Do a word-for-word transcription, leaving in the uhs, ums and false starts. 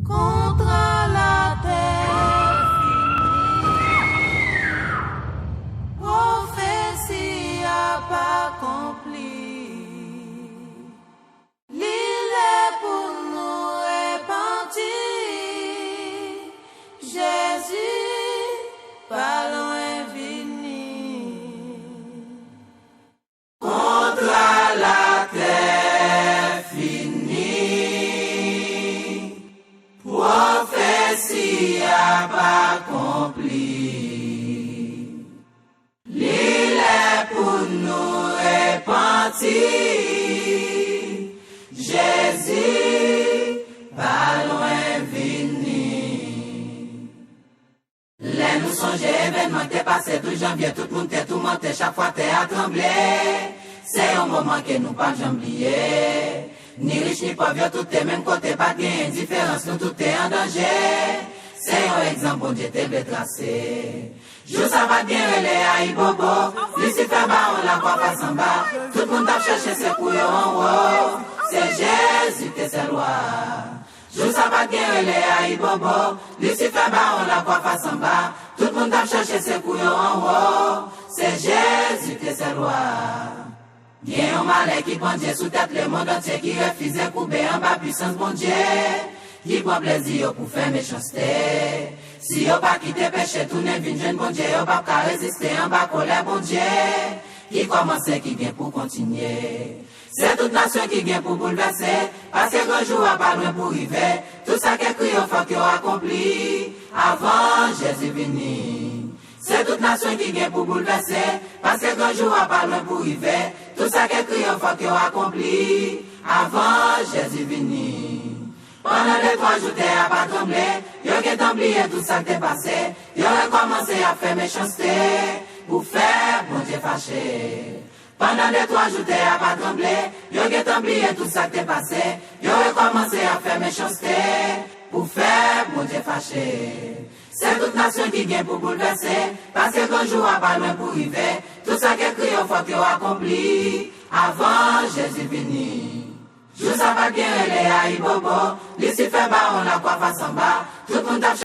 Kontra latè fini. Pwofesi ap akonpli. Li lè pou nou repanti. Jezi pa lwen vini. Kontra latè fini. Pwofesi ap akonpli. Li lè pou nou repanti. Jezi pa lwen vini. Lè nou sonje evènman k te pase douz janvye, tout moun te toumante, chak fwa tè a tranble. Se yon moman ke nou p ap janm bliye. Ni rich ni pòv, yo tout te menm kote, pa t genyen diferans, nou tout te an danje. Se yon egzanp Bondye te vle trase. Jou sa pa t gen rele ayibobo, Lisifè bawon lakwa fas anba. Tout moun t ap chache sekou yo anwo. Se Jezi k te sèl wa. Jou sa pa t gen rele ayibobo, Lisifè bawon lakwa fas anba. Tout moun t ap chache sekou yo anwo. Se Jezi k te sèl wa. Gen yon malè ki pandye sou tèt lemonn antye ki refize koube anba pwisans Bondye, ki pran plezi yo pou fè mechanste. Si yo pa kite peche tounen vin jwenn Bondye, yo p ap ka reziste anba kolè Bondye, ki kòmanse, ki gen pou kontinye. Se tout nasyon ki gen pou boulvèse, paske gran jou a pa lwen pou rive. Tout sa k ekri yo fòk yo akonpli avan Jezi vini. Se tout nasyon ki gen pou boulvèse, paske gran jou a pa lwen pou rive. Tout sa k ekri yo fòk yo akonpli avan Jezi vini. Pandan de twa jou tè a pa tranble, yo gentan bliye tout sa k te pase. Yo rekòmanse ap fè mechanste pou fè Bondye fache. Pandan de twa jou tè a pa tranble, yo gentan bliye tout sa k te pase. Yo rekòmanse ap fè mechanste pou fè Bondye fache. Se tout nasyon ki gen pou boulvèse, paske gran jou a pa lwen pou rive. Tout sa k ekri yo fòk yo akonpli avan Jezi vini. Jou sa pa t gen rele ayibobo, Lisifè bawon lakwa fas anba. Tout moun t ap